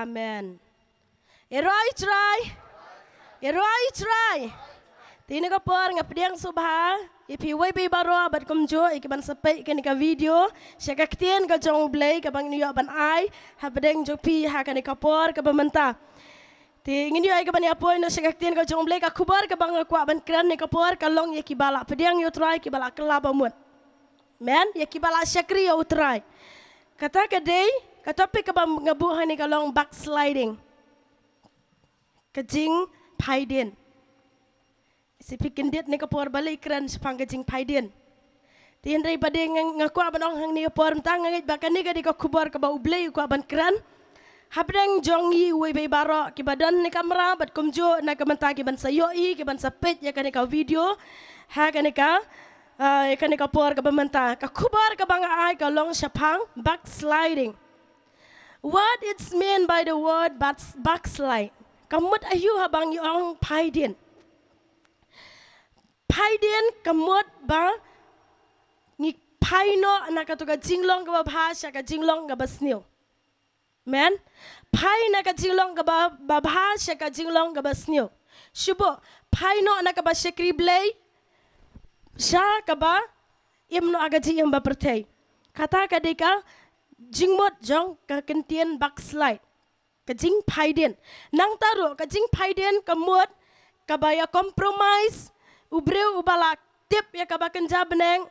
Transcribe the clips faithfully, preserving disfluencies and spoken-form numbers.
Amen. Ïaroh ïa u Trai. Ïaroh ïa u Trai. Te ha kane ka por nga pdiang sngewbha ïa phi uwei pa uwei baroh bad kumjuh ïa ki ban sa peit ïa kane ka video sha ka ktien ka jong U Blei kaba ngin ïoh ban ai hapdeng jong phi ha kane ka por kaba mynta. Te ngin ïoh ïa ka ban ïa poi noh sha ka ktien ka jong U Blei. Ka khubor kaba nga kwah ban kren ha kane ka por ka long ïa kiba la pdiang ïa u Trai, kiba la kylla bamut. Amen. Ïa kiba la shakri ïa u Trai. Kata ka dei, ka topic kaba nga buh hangne ka long backsliding. Ka jingphaidien. Shisha phi kyndit ha kane ka por balei kren shaphang ka jingphaidien. Te hynrei pat nga, nga kwah ban ong hangne ka por mynta, nga ngeit ba kane ka dei ka khubor kaba U Blei u kwah ban kren hapdeng jong ngi uwei pa uwei baroh kiba don ha kane ka kamra bad kumjuh na ka bynta ki ban sa ïohi, ki ban sa peit ïa kane ka video ha kane ka, ah, ïa kane ka por kaba mynta. Ka khubor kaba nga ai ka long shaphang backsliding. What it's mean by the word backs-, backslide? Ka mut aïu haba ngi ong phaidien? Phaidien ka mut ba ngi phai noh na kato ka jinglong kaba bha sha ka jinglong kaba sniew. Amen. Phai na ka jinglong kaba, ba bha sha ka jinglong kaba sniew. Shu buh, phai noh na kaba shakri Blei sha kaba im noh ha ka jingim ba pyrthei. Kata ka dei ka jingmut jong ka ktien backslide. Ka jingphaidien. Nangta ruh, ka jingphaidien ka mut kaba ïa compromise, u briew uba la tip ïa kaba kynja bneng,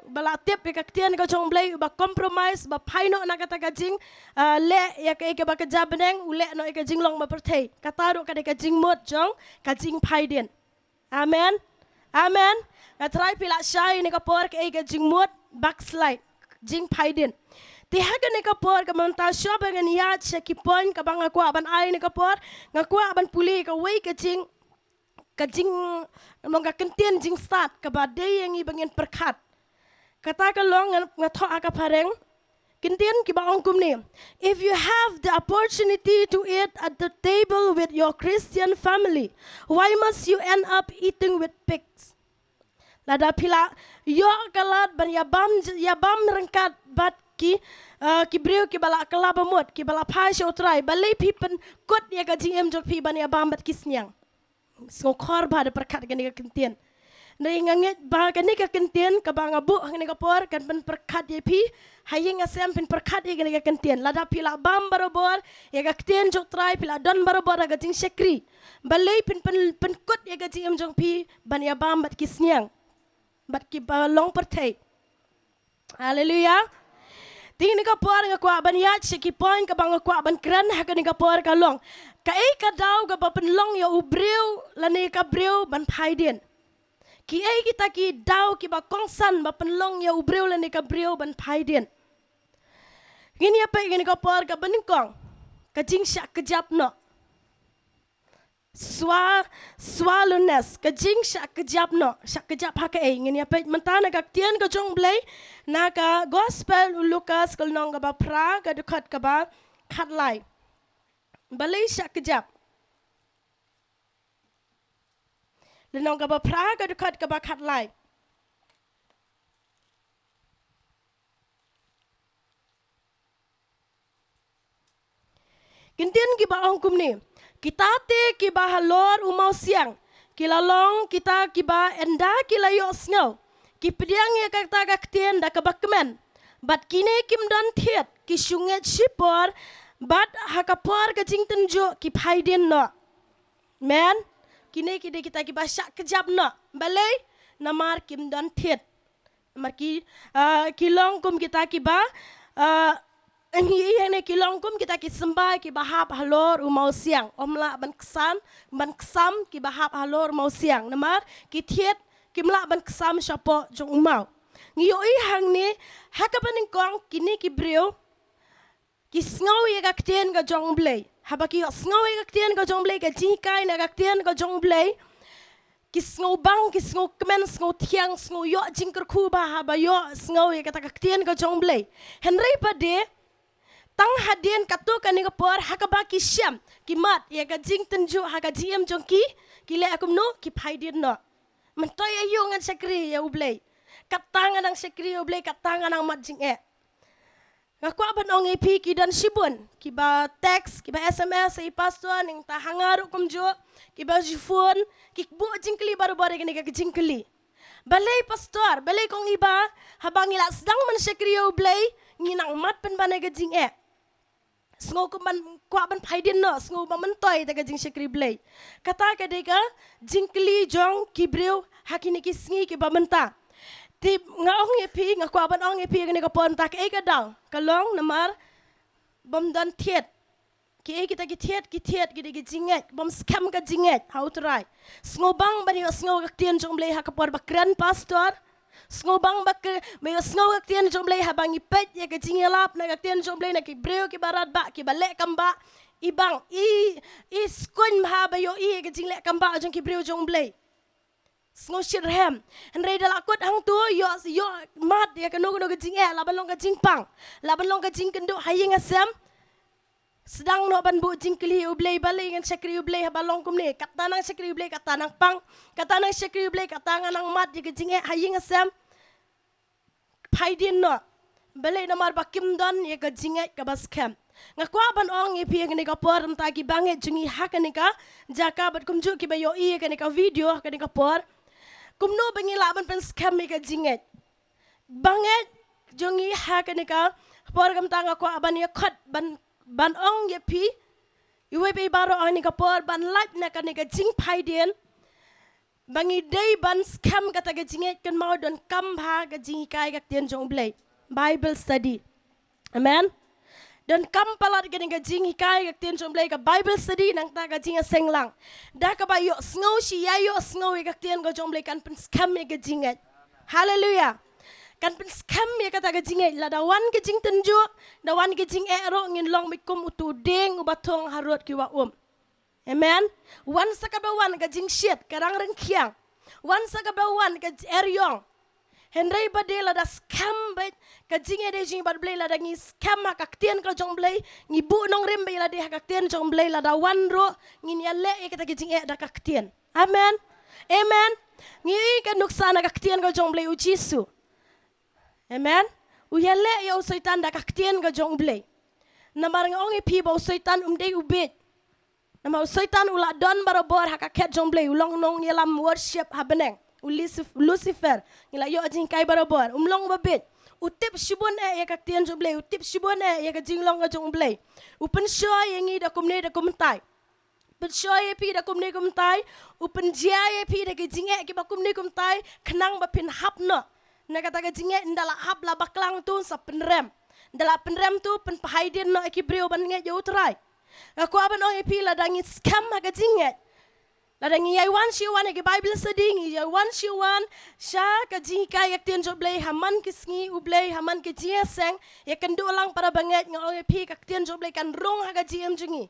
uba la tip ïa ka ktien ka jong U Blei, uba compromise, uba phai noh na kata ka jing, ah, leh ïa ka, ïa kaba kynja bneng, u leh noh ïa ka jinglong ba pyrthei. Kata ruh ka dei ka jingmut jong ka jingphaidien. Amen. Amen. Nga tharai phi la shai ha kane ka por kaei ka jingmut backslide, jingphaidien. Te ha kane ka por kaba mynta shuwa ba ngan ïaid sha ki point kaba nga kwah ban ai ha kane ka por, nga kwah ban pule kawei ka jing, ka jing, long ka ktien jingstad kaba dei ïa ngi ba ngin pyrkhat. Kata ka long nga, nga thoh ha ka phareng. Ktien kiba ong kumne. If you have the opportunity to eat at the table with your Christian family, why must you end up eating with pigs? Lada phi la ïoh ka lad ban ïabam, ïabam ryngkat bad ki, eh, ki briew kiba la kylla bamut, kiba la phai sha u Trai, balei phi pynkut ïa ka jingim jong phi ban ïabam bad ki sniang? Sngewkhor bha da pyrkhat kane ka ktien. Hynrei nga ngeit ba kane ka ktien kaba nga buh ha kane ka por kan pynpyrkhat ïa phi. Ha ïing ha sem pynpyrkhat ïa kane ka ktien. Lada phi la bam barabor ïa ka ktien jong u Trai, phi la don barabor ha ka jingshakri, balei phin pyn, pynkut ïa ka jingim jong phi ban ïabam bad ki sniang, bad kiba long pyrthei? Haleluya. Te ha kane ka por nga kwah ban ïaid sha ki point kaba nga kwah ban kren ha kane ka por ka long, kaei ka daw kaba pynlong ïa u briew lane ka briew ban phaidien? Kiei kita ki daw kiba kongsan ba pynlong ïa u briew lane ka briew ban phaidien? Ngin ïa peit ha kane ka por kaba nyngkong, ka jingshah kjap noh. Swa, swallowness, ka jingshah kjap noh, shah kjap ha kaei? Ngin ïa peit mynta na ka ktien ka jong U Blei, na ka Gospel u Lukas ka lynnong kaba phra ka dkhot kaba khatlai. Balei shah kjap? Lynnong kaba phra ka dkhot kaba khatlai. Ki ktien kiba ong kumne, kita te kiba halor u mawsiang, ki la long kita kiba ynda ki la ïohsngew, ki pdiang ïa kata ka ktien da kaba kmen. Bad kine kim don thied, ki shu ngeit shipor, bad ha ka por ka jingtynjuh ki phaidien noh. Amen. Kine ki dei kita kiba shah kjap noh. Balei? Namar kim don thied. Namar ki, ah, ki long kum kita kiba, ah, ngi ïeng ne ki long kum kita ki symbai kiba hap halor u mawsiang. Ym lah ban ksan, ban ksam kiba hap halor u mawsiang. Namar ki thied kim lah ban ksam shapoh jong u maw. Ngi ïohi hangne, ha kaba nyngkong kine ki briew ki sngew ïa ka ktien ka jong U Blei. Haba ki ïohsngew ïa ka ktien ka jong U Blei, ka jinghikai na ka ktien ka jong U Blei, ki sngew bang, ki sngew kmen, sngew thiang, sngew ïoh jingkyrkhu bha haba ïohsngew ïa kata ka ktien ka jong U Blei. Hynrei pat de, tang hadien katto katne ka por, ha kaba ki shem, ki mad ïa ka jingtynjuh ha ka jingim jong ki, ki leh kumno? Ki phaidien noh. Mynta ïa ïoh ngan shakri ïa U Blei. Kata nga nang shakri ïa U Blei, kata nga nang mad jingeh. Nga kwah ban ong ïa phi ki don shibun, kiba text, kiba S M S ïa i pastor, nangta ha nga ruh kumjuh, kiba ju phone, ki buh jingkylli barabor ïa kane ka jingkylli. Balei pastor, balei kong Iba, haba ngi la sdang ban shakri ïa U Blei, ngi nang mad pynban ïa ka jingeh. Sngew kum ban kwah ban phai dien noh, sngew ba myntoi ïa ka jingshakri Blei. Kata ka dei ka jingkylli jong ki briew ha kine ki sngi kiba mynta. Te nga ong ïa phi, nga kwah ban ong ïa phi ha kane ka por mynta, kaei ka daw, ka long namar bym don thied. Kiei kita ki thied, ki thied ki dei ki jingngeit, bym skhem ka jingngeit ha U Trai. Sngewbang ban ïohsngew ka ktien jong U Blei ha ka por ba kren pastor. Sngewbang ba kren, ba ïohsngew ka ktien jong U Blei haba ngi peit ïa ka jingïalap na ka ktien jong U Blei na ki briew kiba radbah, kiba leh kam bah. I bang, i, i skhem bha ba ïohi ïa ka jingleh kam bah jong ki briew jong U Blei. Sngewsih rhem. Hynrei da la kut hangto, ïoh, ïoh mad ïa kano kano ka jingeh, lah ban long ka jingpang, lah ban long ka jingkynduh ha ïing ha sem. Sdang noh ban buh jingkylli ïa U Blei, balei ngan shakri U Blei haba long kumne. Kata nang shakri U Blei, kata nang pang. Kata nang shakri U Blei, kata ngan nang mad ïa ka jingeh ha ïing ha sem. Phai dien noh. Balei? Namar ba kim don ïa ka jingngeit kaba skhem. Nga kwah ban ong ïa phi ha kane ka por, mynta ki bangeit jong ngi ha kane ka jaka bad kumjuh kiba ïohi ïa kane ka video ha kane ka por. Kumno ba ngi lah ban pynskhem ïa ka jingngeit? Bangeit jong ngi ha kane ka por, kumta nga kwah ban ïa khot, ban, ban ong ïa phi, iwei pa iwei baroh ha kane ka por, ban lait na kane ka jingphai dien. Ba ngi dei ban skhem kata ka jingngeit, kynmaw, donkam bha ka jinghikai ka ktien jong U Blei, Bible study. Amen. Donkam palat kane ka jinghikai ka ktien jong U Blei, ka Bible study, nangta ka jingïaseng lang. Da kaba ïohsngew shi, ïa ïohsngew ïa ka ktien ka jong U Blei kan pynskhem ïa ka jingngeit. Haleluia. Kan pynskhem ïa kata ka jingngeit, lada wan ka jingtynjuh, da wan ka jingeh ruh, ngin long beit kum utu u dieng uba thung harud ki wah um. Amen. Wan sa kaba wan ka jingshit, ka rang ryngkhiang. Wan sa kaba wan ka eriong. Hynrei ba dei lada skhem beit ka jingïadei jong ngi bad U Blei, lada ngi skhem ha ka ktien ka jong U Blei, ngi buh nongrim beit lada ha ka ktien jong U Blei, lada wan ruh ngin ïaleh ïa kata ka jingeh da ka ktien. Amen. Amen. Ngi ïohi ka nuksa na ka ktien ka jong U Blei, u Jisu. Amen. U ïaleh ïa u Soitan da ka ktien ka jong U Blei. Namar nga ong ïa phi ba u Soitan um dei u bieit. Namar u Soitan u la don barabor ha ka khet jong U Blei, u long nongïalam worship ha bneng. U Lucif-, Lucifer, ngi la ïoh jinghikai barabor, um long uba bieit. U tip shibun eh ïa ka ktien jong U Blei, u tip shibun eh ïa ka jinglong ka jong U Blei. U pynshoi ïa ngi da kumne da kumtai. Pynshoi ïa phi da kumne kumtai, u pynjia ïa phi da ki jingeh kiba kumne kumtai, khnang ba phin hap noh na kata ka jingeh. Ynda la hap, la bakla hangto, sa pynrem. Ynda la pynrem to, pynphai dien noh ïa ki briew ban ngeit ïa U Trai. Nga kwah ban ong ïa phi, lada ngi skhem ha ka jingngeit, lada ngi ïai wan shi wan ïa ki Bible study, ngi ïai wan shi wan sha ka jinghikai ka ktien jong U Blei ha man ki sngi U Blei, ha man ki jingïaseng, ïakynduh lang para bangeit, nga ong ïa phi, ka ktien jong U Blei kan rung ha ka jingim jong ngi.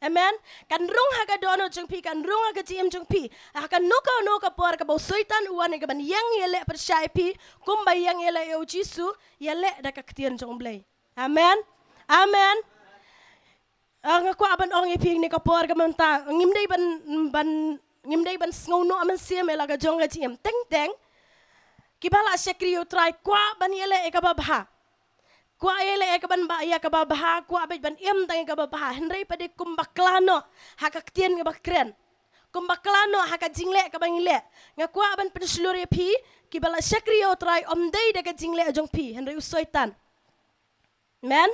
Amen. Kan rung ha ka dohnud jong phi, kan rung ha ka jingim jong phi. Ha kano kano ka por kaba u Soitan u wan ïa kaban ïeng ïaleh pyrshah ïa phi, kumba ïeng ïaleh ïa u Jisu, ïaleh da ka ktien jong U Blei. Amen. Amen. Ah, nga kwah ban ong ïa phi ha kane ka por ka mynta, ngim dei ban, ban, ngim dei ban sngew noh mynsiem ïa la ka jong ka jingim. Teng teng, kiba la shakri ïa U Trai kwah ban ïaleh ïa kaba bha. Kwah ïaleh ïa kaban ba, ïa kaba bha, kwah beit ban im tang ïa kaba bha. Hynrei pat dei kum bakla noh ha ka ktien kaba kren. Kum bakla noh ha ka jingleh kaba ngi leh. Nga kwah ban pynshlur ïa phi, kiba la shakri ïa U Trai ym dei da ka jingleh jong phi, hynrei u Soitan. Amen.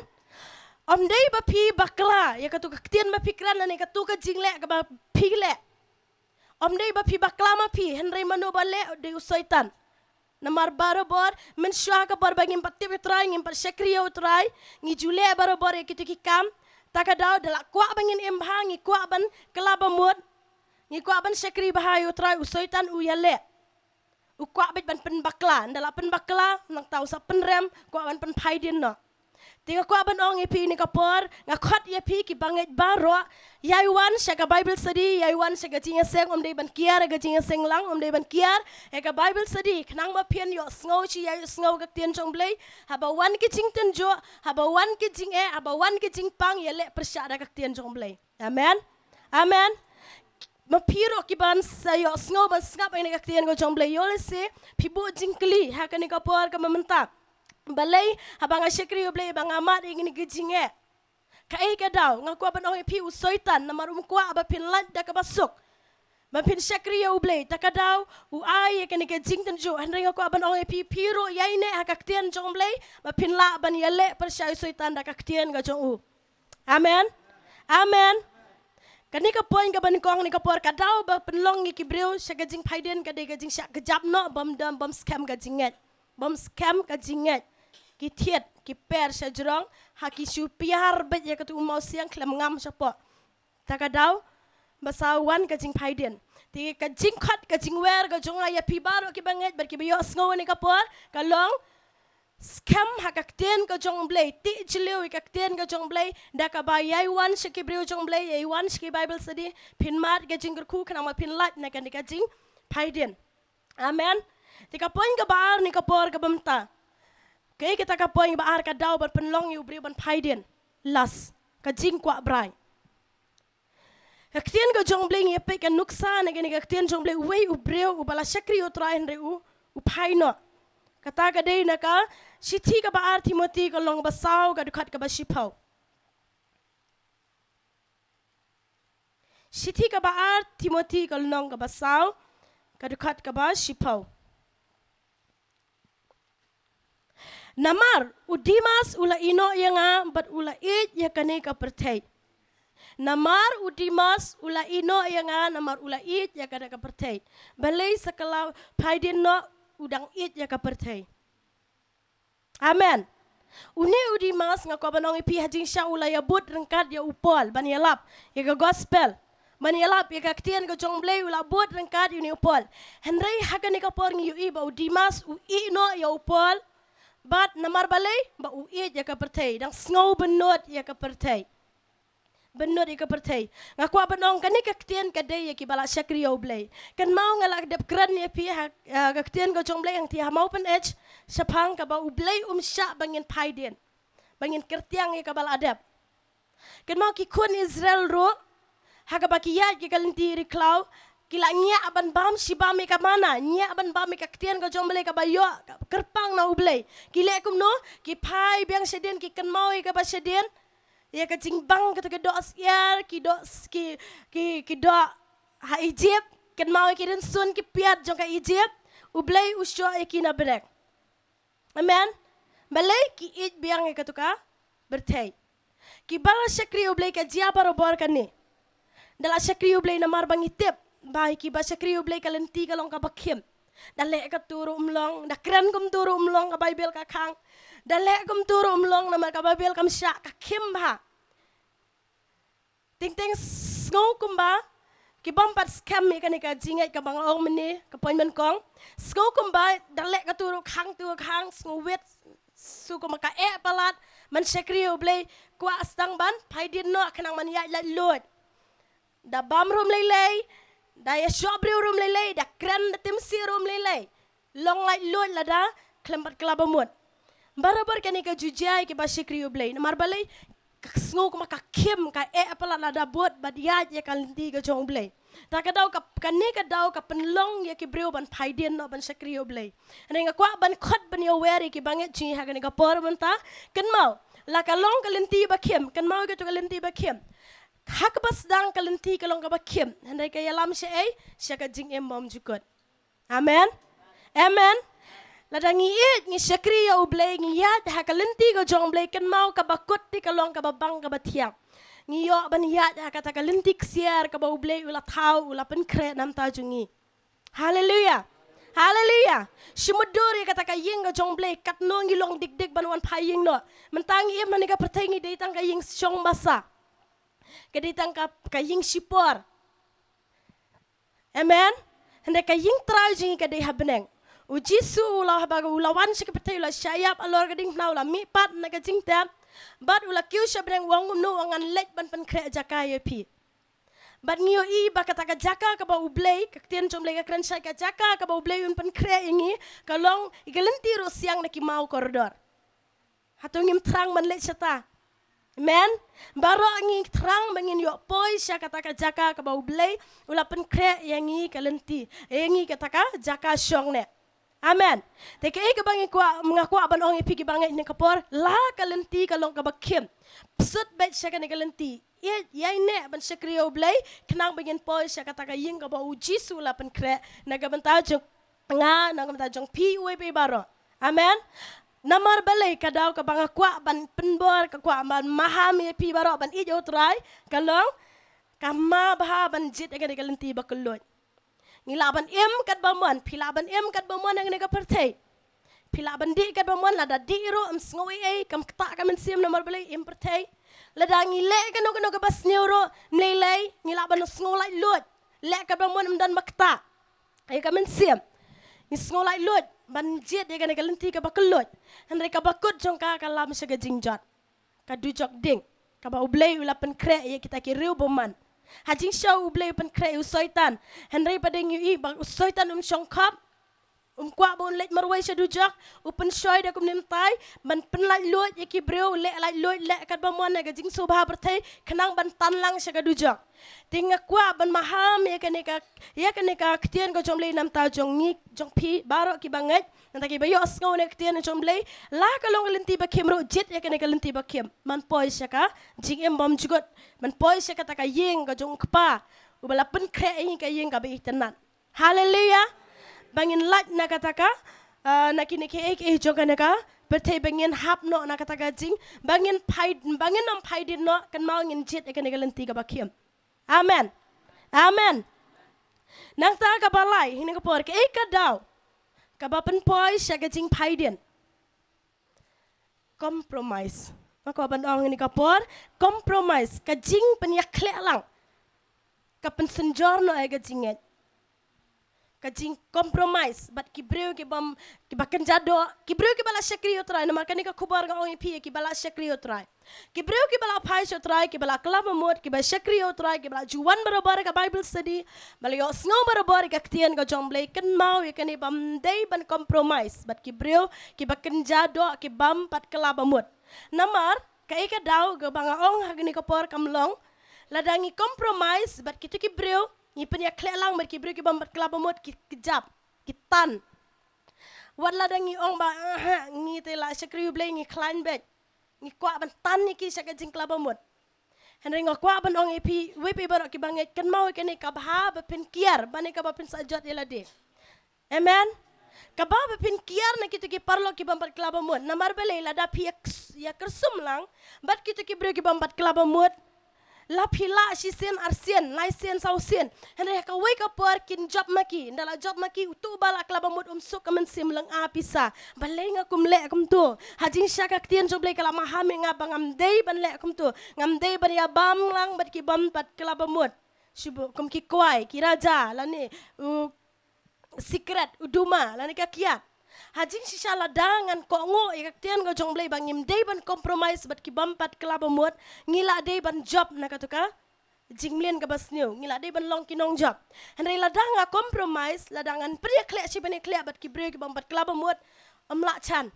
Ym dei ba phi bakla ïa katu ka ktien ba phi kren lane katu ka jingleh kaba phi leh. Ym dei ba phi bakla ma phi, hynrei mano ba leh? Dei u Soitan. Namar barabor, mynshuwa ka por ba ngim pat tip ïa U Trai, ngim pat shakri ïa U Trai, ngi ju leh barabor ïa kitu ki kam. Ta ka daw da la kwah ba ngin im bha, ngi kwah ban kylla bamut, ngi kwah ban shakri bha ïa U Trai, u Soitan u ïaleh. U kwah beit ban pynbakla, ynda la pynbakla, nangta u sa pynrem, kwah ban pynphai dien noh. Te nga kwah ban ong ïa phi ha kane ka por, nga khot ïa phi ki bangeit baroh, ïai wan sha ka Bible study, ïai wan sha ka jingïaseng, ym dei ban kiar ïa ka jingïaseng lang, ym dei ban kiar ïa ka Bible study, khnang ba phin ïohsngew shi, ïa ïohsngew ka ktien jong U Blei, haba wan ki jingtynjuh, haba wan ki jingeh, haba wan ki jingpang, ïaleh pyrshah da ka ktien jong U Blei. Amen. Amen. Ma phi ruh kiban sa ïohsngew ban sngap ïa kane ka ktien ka jong U Blei, ïoh lehse phi buh jingkylli ha kane ka por kaba mynta. Balei, haba nga shakri ïa U Blei, ba nga mad ïa kine ki jingeh. Kaei ka daw, nga kwah ban ong ïa phi, u Soitan namar um kwah ba phin lait da kaba suk. Ba phin shakri ïa U Blei, ta ka daw u ai ïa kane ka jingtynjuh. Hynrei nga kwah ban ong ïa phi, phi ruh ïaineh ha ka ktien jong U Blei, ba phin lah ban ïaleh pyrshah ïa u Soitan da ka ktien ka jong u. Amen. Amen. Kane ka point kaba nyngkong, kane ka por, ka daw ba pynlong ïa ki briew sha ka jingphaidien ka dei ka jingshah kjap noh, bym dam, bym skhem ka jingngeit. Bym skhem ka jingngeit. Ki thied, ki per sha jrong, ha ki shu piar beit ïa katu u mawsiang khlem ngam shapoh. Ta ka daw ba saw wan ka jingphaidien. Te ka jingkhot, ka jingwer ka jong nga ïa phi baroh kiba ngeit bad kiba ïohsngew ïa kane ka por, ka long, skhem ha ka ktien ka jong U Blei, tih jylliew ïa ka ktien ka jong U Blei, da kaba ïai wan sha ki briew jong U Blei, ïai wan sha ki Bible study, phin mad ka jingkyrkhu khnang ba phin lait na kane ka jingphaidien. Amen. Te ka point kaba ar ïa kane ka por kaba mynta. Kaei kata ka point kaba ar, ka daw ban pynlong ïa u briew ban phaidien? Lust, ka jingkwah brai. Ka ktien ka jong U Blei, ngi ïa peit ka nuksa na kane ka ktien jong U Blei, uwei u briew uba la shakri ïa U Trai hynrei u, u phai noh. Kata ka dei na ka shithi kaba ar Timothy ka lynnong ba saw ka dkhot kaba shiphew. Shithi kaba ar Timothy ka lynnong kaba saw ka dkhot kaba shiphew. Namar u Demas u la ïeh noh ïa nga bad u la ïeit ïa kane ka pyrthei. Namar u Demas u la ïeh noh ïa nga, namar u la ïeit ïa kane ka pyrthei. Balei sa ka la phaidien noh, u dang ïeit ïa ka pyrthei. Amen. Une u Demas, nga kwah ban ong ïa phi, ha jingshah u la ïa bud ryngkat ïa u Paul ban ïalap ïa ka gospel, ban ïalap ïa ka ktien ka jong U Blei, u la bud ryngkat ïa une u Paul. Hynrei ha kane ka por ngi ïohi ba u Demas u ïeh noh ïa u Paul. Bad namar balei? Ba u ïeit ïa ka pyrthei, dang sngew bynnud ïa ka pyrthei. Bynnud ïa ka pyrthei. Nga kwah ban ong, kane ka ktien ka dei ïa kiba la shakri ïa U Blei. Kynmaw, nga la dep kren ïa phi ha, ah, ka ktien ka jong U Blei hangtei ha Mawpyniaid shaphang kaba U Blei um shah ba ngin phaidien, ba ngin kyrtiang ïa kaba la dep. Kynmaw, ki khun Israel ruh, ha kaba ki ïaid ïa ka lynti ri khlaw, ki la ngiah ban bam shi bam ïa ka manna, ngiah ban bam ïa ka ktien ka jong U Blei kaba ïoh kyrpang na U Blei. Ki leh kumno? Ki phai biang shadien, ki kynmaw ïa kaba shadien, ïa ka jingbang kata, ki doh syiar, ki doh s-, ki, ki, ki doh ha Egypt, kynmaw ïa ki rynsun ki piat jong ka Egypt, U Blei u shoh ïa ki na bneng. Amen. Balei? Ki ïeit biang ïa katu ka pyrthei. Kiba la shakri ïa U Blei ka jia barabor kane. Da la shakri ïa U Blei namar ba ngi tip ba ïa kiba shakri ïa U Blei ka lynti ka long kaba khim. Da leh katto ruh um long, da kren kumto ruh um long, ka Baibl ka khang. Da leh kumto ruh um long namar ka Baibl kam shah, ka khim bha. Teng teng sngew kumba kibym pat skhem ïa kane ka jingngeit kaba nga ong mynne, ka point ba nyngkong. Sngew kumba da leh katto ruh khang, to khang, sngewrit, sngew kumba ka eh palat ban shakri ïa U Blei, kwah sdang ban phaidien noh khnang ban ïaid laitluid. Da bam ruh ym lei lei, da ïashoh briew ruh ym lei lei, da kren da tim sih ruh ym lei lei. Long laitluid lada khlem pat kylla bamut. Barabor kane ka ju jia ïa kiba shakri ïa U Blei. Namar balei? Ka sngew kumba ka khim, ka eh palat lada bud bad ïaid ïa ka lynti ka jong U Blei. Ta ka daw ka, kane ka daw ka pynlong ïa ki briew ban phaidien noh ban shakri ïa U Blei. Hynrei nga kwah ban khot ban ïawer ïa kiba ngeit jong ngi ha kane ka por mynta. Kynmaw, la ka long ka lynti ba khim, kynmaw ïa kato ka lynti ba khim. Ha kaba sdang ka lynti ka long kaba khim, hynrei ka ïalam shaei? Sha ka jingim bymjukut. Amen. Amen. Lada ngi ïeit, ngi shakri ïa U Blei, ngi ïaid ha ka lynti ka jong U Blei, kynmaw kaba kut te ka long kaba bang kaba thiang. Ngi ïoh ban ïaid ha kata ka lynti ksiar kaba U Blei u la thaw, u la pynkhreh na bynta jong ngi. Haleluya. Haleluya. Shu mutdur ïa kata ka ïing ka jong U Blei, katno ngi long dik dik ban wan phai ïing noh. Mynta ngi im ha kane ka pyrthei, ngi dei tang ka ïing shong basa. Ka dei tang ka, ka ïing shipor. Amen. Hynrei ka ïing trai jong ngi ka dei ha bneng. U Jisu u la, haba u la wan sha ka pyrthei, u la shah ïap halor ka diengphna, u la mihpat na ka jingtep. Bad u la kiew sha bneng, u ong kumno? U ong, ngan leit ban pynkhreh jaka ïa phi. Bad ngi ïohi ba kata ka jaka kaba U Blei, ka ktien jong U Blei ka kren shai, ka jaka kaba U Blei un pynkhreh ïa ngi, ka long ïa ka lynti ruh siang na ki maw kordor. Hato ngim thrang ban leit shata? Amen. Baroh ngi thrang ba ngin ïoh poi sha kata ka jaka kaba U Blei u la pynkhreh ïa ngi ka lynti, ïa ngi kata ka jaka shong ne. Amen. Te kaei kaba nga kwah, nga kwah ban ong ïa phi kiba ngeit ha kane ka por, la ka lynti ka long kaba khim, sut beit sha kane ka lynti. Ïa, ïaineh ban shakri ïa U Blei, khnang ba ngin poi sha kata ka ïing kaba U Jisu u la pynkhreh na ka bynta jong nga, na ka bynta jong phi, uwei pa uwei baroh. Amen. Namar balei, ka daw kaba nga kwah ban pynbor, ka kwah ban maham ïa phi baroh ban ïeit ïa U Trai, ka long, ka mabha ban jied ïa kane ka lynti ba kylluid. Ngi lah ban im katba mon, phi lah ban im katba mon ha kane ka pyrthei. Phi lah ban dih katba mon, lada dih ruh ym sngew ei ei, kam ktah ka mynsiem, namar balei, im pyrthei. Lada ngi leh kano kano kaba sniew ruh, ym lei lei, ngi lah ban sngew laitluid. Leh katba mon ym don ba ktah ïa ka mynsiem. Ngi sngew laitluid ban jied ïa kane ka lynti kaba kylluid. Hynrei kaba kut jong ka, ka lam sha ka jingjot, ka dujok ding, kaba U Blei u la pynkhreh ïa kita ki riew bymman. Ha jingshisha U Blei u pynkhreh ïa u Soitan. Hynrei pat ngi ïohi ba u Soitan um shongkhop, um kwah ba un leit marwei sha dujok, u pynshoi da kumne mynta ban pynlaitluid ïa ki briew, leh laitluid, leh katba mon ha ka jingsngewbha pyrthei, khnang ban tan lang sha ka dujok. Te nga kwah ban maham ïa kane ka, ïa kane ka ktien ka jong U Blei na ka bynta jong ngi, jong phi baroh kiba ngeit, na ka bynta kiba ïohsngew ïa ka ktien jong U Blei, la ka long ka lynti ba khim ruh, jied ïa kane ka lynti ba khim ban poi sha ka jingim bymjukut, ban poi sha kata ka ïing ka jong U Kpa uba la pynkhreh ïa ngi, ka ïing kaba itynnad. Haleluia. Ba ngin lait na kata ka, ah, na kine kiei kiei jong kane ka pyrthei, ba ngin hap noh na kata ka jing, ba ngin phai, ba ngin ym phai dien noh, kynmaw ngin jied ïa kane ka lynti kaba khim. Amen. Amen. Nangta kaba lai, ha kane ka por, kaei ka daw kaba pynpoi sha ka jingphai dien? Compromise. Nga kwah ban ong ha kane ka por, compromise, ka jingpynïakhleh lang, ka pynsynjor noh ïa ka jingngeit. Ka jingcompromise bad ki briew kibym, kiba kynja doh, ki briew kiba la shakri ïa U Trai, namar kane ka khubor nga ong ïa phi, kiba la shakri ïa U Trai. Ki briew kiba la phai sha U Trai, kiba la kylla bamut, kiba shakri ïa U Trai, kiba la ju wan barabor ha ka Bible study, ba la ïohsngew barabor ïa ka ktien ka jong U Blei, kynmaw ïa kane, bym dei ban compromise bad ki briew kiba kynja doh, kibym pat kylla bamut. Namar kaei ka daw kaba nga ong ha kane ka por, kam long lada ngi compromise bad kito ki briew, ngi pynïakhleh lang bad ki briew kibym pat kylla bamut, ki kjap, ki tan. Wat lada ngi ong ba, "Aha, ngi te la shakri U Blei, ngi khlaiñ beit, ngi kwah ban tan ïa ki sha ka jingkylla bamut." Hynrei nga kwah ban ong ïa phi, uwei pa uwei baroh kiba ngeit, kynmaw ïa kane, kaba bha ba phin kiar, ba ne kaba phin sah jot ïa lade. Amen. Kaba bha ba phin kiar na kito ki paralok kibym pat kylla bamut. Namar balei, lada phi ïa, ïa kyrsum lang bad kito ki briew kibym pat kylla bamut, la phi lah shisien, arsien, laisien, sawsien, hynrei ha kawei ka por kin jop ma ki. Ynda la jop ma ki, uto uba la kylla bamut um suk ka mynsiem, lyngngoh, pisa. Balei nga kum leh kumto? Ha jingshisha ka ktien jong U Blei ka la maham ïa nga ba ngam dei ban leh kumto. Ngam dei ban ïabam lang bad kibym pat kylla bamut. Shu buh kum ki kwai, ki raja, lane u sikret, u duma, lane ka kiad. Ha jingshisha lada ngan kohnguh ïa ka ktien ka jong U Blei ba ngim dei ban compromise bad kibym pat kylla bamut, ngi lah dei ban jop na kato ka jingmlien kaba sniew, ngi lah dei ban long ki nongjop. Hynrei lada nga compromise, lada ngan pynïakhleh shi pynïakhleh bad ki briew kibym pat kylla bamut, ym lah shuh.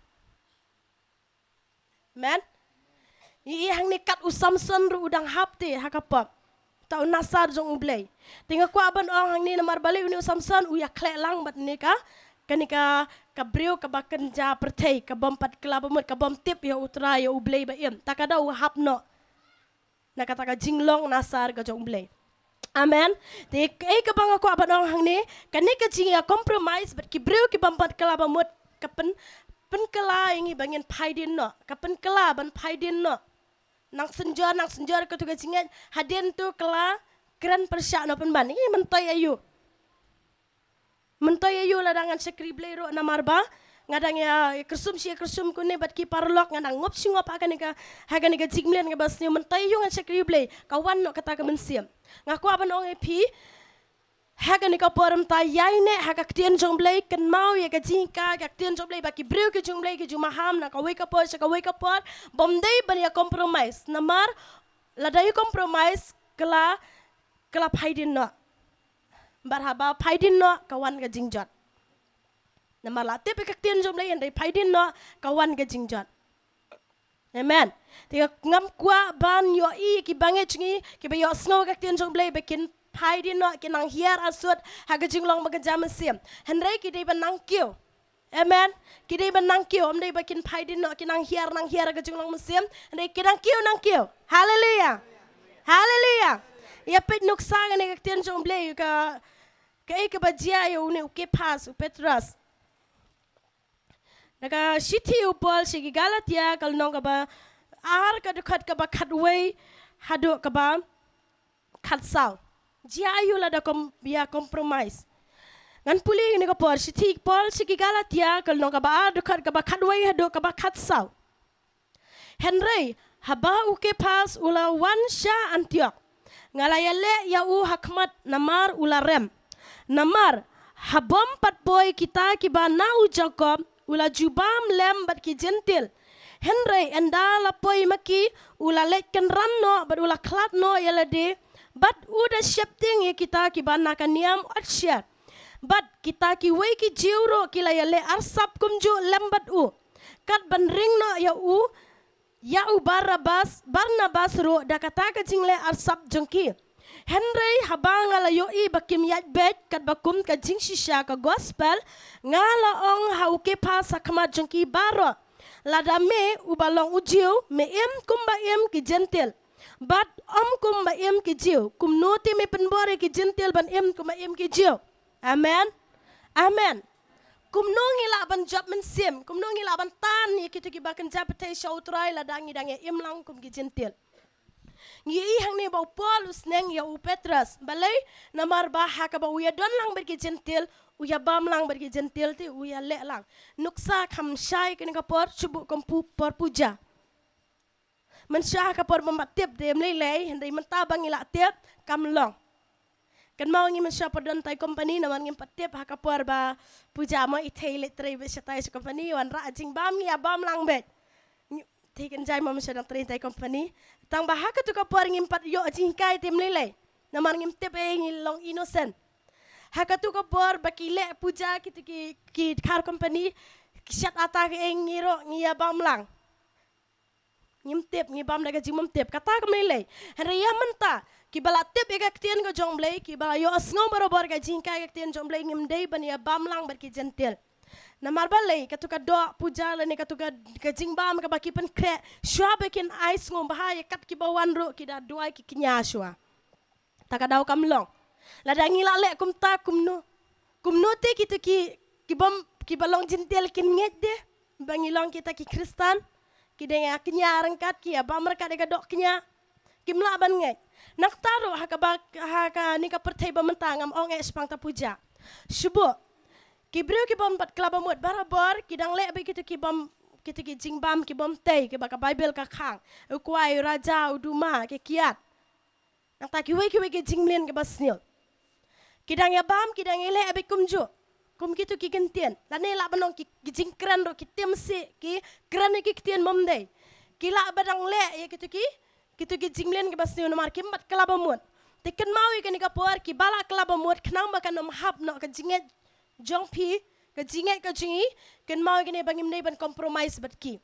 Amen. Ïa, ïa hangne kat u Samson ruh u dang hap te ha ka pop. Ta u nasar jong U Blei. Te nga kwah ban ong hangne namar balei une u Samson u ïakhleh lang bad ne ka, kane ka, ka briew kaba kynja pyrthei, kabym pat kylla bamut, kabym tip ïa U Trai, ïa U Blei ba im. Ta ka daw u hap noh na kata ka jinglong nasar ka jong U Blei. Amen. Te kaei kaba nga kwah ban ong hangne, kane ka jingïa compromise bad ki briew kibym pat kylla bamut, ka pyn, pynkylla ïa ngi ba ngin phai dien noh, ka pynkylla ban phai dien noh. Nang synjor, nang synjor kato ka jingngeit, hadien to kylla kren pyrshah noh pynban. Ïa, myntoi aïu? Myntoi aïu lada ngan shakri Blei ruh namar ba nga dang ïa, ïa kyrsum shi ïa kyrsum kumne bad ki paralok, nga dang ngop shi ngop ha kane ka, ha kane ka jingmlien kaba sniew, myntoi aïu ngan shakri Blei? Ka wan noh kata ka mynsiem. Nga kwah ban ong ïa phi, ha kane ka por mynta, ïaineh ha ka ktien jong Blei, kynmaw ïa ka jinghikai ka ktien jong Blei ba ki briew ki jong Blei ki ju maham na kawei ka por sha kawei ka por, bym dei ban ïa compromise. Namar lada ïa compromise, kylla, kylla phai dien noh. Bad haba phai dien noh, ka wan ka jingjot. Namar la tip ïa ka ktien jong Blei, hynrei phai dien noh, ka wan ka jingjot. Amen. Te ngam kwah ban ïohi ïa ki bangeit jong ngi kiba ïohsngew ka ktien jong Blei ba kin phai dien noh, kin nang hiar arsut ha ka jinglong ba kynja mynsiem. Hynrei ki dei ban nang kiew. Amen. Ki dei ban nang kiew, ym dei ba kin phai dien noh, ki nang hiar, nang hiar ka jinglong mynsiem. Hynrei ki nang kiew, nang kiew. Haleluya. Haleluya. Ïa peit nuksa kane ka ktien jong U Blei ka, kaei kaba jia ïa une u Kephas, u Petros. Na ka shithi u Paul sha ki Galatia ka lynnong kaba ar, ka dkhot kaba khatwei haduh kaba khatsaw. Jia aïu lada kum ïa compromise? Ngan pule ïa kane ka por, shithi Paul sha ki Galatia ka lynnong kaba ar, dkhot kaba khatwei haduh kaba khatsaw. Hynrei haba u Kephas u la wan sha Antiok, nga la ïaleh ïa u ha khmat namar u la rem. Namar ha bym pat poi kita kiba na u Jakob, u la ju bam lem bad ki Jentil. Hynrei ynda la poi ma ki, u la leit kynran noh bad u la khlad noh ïa lade, bad u da sheptieng ïa kita kiba na ka niam Otshit. Bad kita kiwei ki Jiw ruh ki la ïaleh arsap kumjuh lem bad u, kat ban ring noh ïa u, ïa u Barabas, Barnabas ruh da kata ka jingleh arsap jong ki. Hynrei haba nga la ïohi ba kim ïaid beit katba kum ka jingshisha ka gospel, nga la ong ha u Kephas ha khmat jong ki baroh, lada me uba long u Jiw, me im kumba im ki Jentil, bad ym kumba im ki Jiw, kumno te me pynbor ïa ki Jentil ban im kumba im ki Jiw? Amen. Amen. Kumno ngi lah ban jop mynsiem, kumno ngi lah ban tan ïa kito kiba kynja pyrthei sha U Trai lada ngi dang ïa im lang kum ki Jentil? Ngi ïohi hangne ba u Paul u sneng ïa u Petros. Balei? Namar ba ha kaba u ïa don lang bad ki Jentil, u ïa bam lang bad ki Jentil, te u ïa leh lang. Nuksa kham shai kane ka por, shu buh kum pu-, por puja. Mynshuwa ha ka por ba ym pat tip te ym lei lei, hynrei mynta ba ngi lah tip, kam long. Kynmaw ngi mynshuwa pat don tai company, namar ngim pat tip ha ka por ba puja mo i thei leit trei beit shatai sha company, wanrah jingbam ngi ïa bam lang beit. Ngi thei kynjai mo mynshuwa dang trei tai company. Tang ba ha katu ka por ngim pat ïoh jinghikai te ym lei lei. Namar ngim tip, eh, ngi long innocent. Ha katu ka por ba ki leh puja kitu ki, ki dkhar company, ki shat ata ki, eh, ngi ruh ngi ïa bam lang. Ngim tip, ngi bam da ka jingbymtip. Kata kam lei lei. Hynrei ïa mynta, kiba la tip ïa ka ktien ka jong U Blei, kiba la ïohsngew barabor ka jinghikai ka ktien jong U Blei, ngim dei ban ïa bam lang bad ki Jentil. Namar balei, katu ka doh puja lane katu ka, ka jingbam kaba ki pynkhreh, shuwa ba kin ai sngewbha ïa kat kiba wan ruh ki da duwai ki kñia shuwa. Ta ka daw kam long. Lada ngi la leh kumta kumno, kumno te kito ki, ki bym, kiba long Jentil kin ngeit de ba ngi long kita ki Khristan, ki dang ïa kñia ryngkat, ki ïa bam ryngkat ïa ka doh kñia. Kim lah ban ngeit. Nangta ruh ha kaba, ha kane ka pyrthei ba mynta, ngam ong eh shaphang ta puja. Shu buh. Ki briew ki bym pat khlabamut barabor, ki dang leh beit kito ki bym, kito ki jingbam ki bym tei, kiba ka Baibl ka khang. U kwai, u raja, u duma, ki kiad. Nangta kiwei kiwei ki jingmlien kiba sniew. Ki dang ïa bam, ki dang ïa leh beit kumjuh. Kum kito ki ktien. Lane lah ban ong ki, ki jingkren ruh ki tim sih, ki kren ïa ki ktien bym dei. Ki lah ba dang leh ïa kito ki, kito ki jingmlien kiba sniew namar kim pat khlabamut. Te kynmaw ïa kane ka por, kiba la khlabamut, khnang ba kan ym hap noh ka jingngeit jong phi, ka jingngeit ka jong i, kynmaw ïa kane ba ngim dei ban compromise bad ki.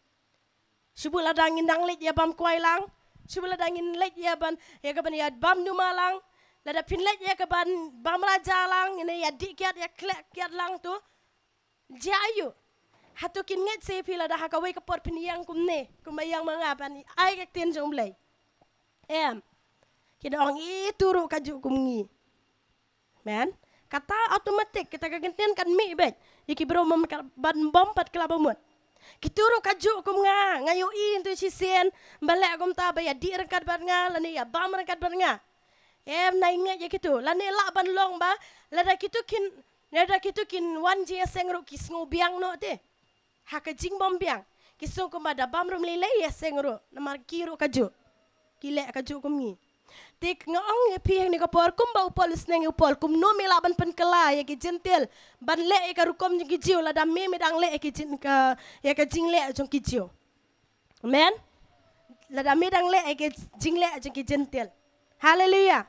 Shu buh lada ngin dang leit ïa bam kwai lang. Shu buh lada ngin leit ïa ban, ïa ka ban ïa bam duma lang. Lada phin leit ïa ka ban bam raja lang, ngin ïa dih kiad, ïa khleh kiad lang tu. Jia aïu? Hato kin ngeit sa ïa phi lada ha kawei ka por phin ïeng kumne, kumba ïeng ma nga ban ai ka ktien jong U Blei? Em. Ki da ong, i tu ruh kajuh kum ngi. Amen. Kata automatic, kita ka ktien kan mih beit ïa ki briew bym ka, bym, bym pat khlabamut. Kito ruh kajuh kum nga, nga ïohi hangtu shisien ba leh kumta, ba ïa dih ryngkat bad nga lane ïa bam ryngkat bad nga. Em, nai ngeit ïa kito, lane lah ban long ba lada kito kin, lada kito kin wan jingïaseng ruh ki sngew biang noh te. Ha ka jingbym biang. Ki sngew kumba da bam ruh ym lei lei, ïaseng ruh, namar ki ruh kajuh. Ki leh kajuh kum ngi. Te nga ong ïa phi hangne ka por, kumba u Paul u sneng ïa u Paul, kumno me lah ban pynkylla ïa ki Jentil ban leh ïa ka rukom jong ki Jiw, lada me, me dang leh ïa ki jin ka, ïa ka jingleh jong ki Jiw. Amen. Lada me dang leh ïa ka jingleh jong ki Jentil. Haleluya.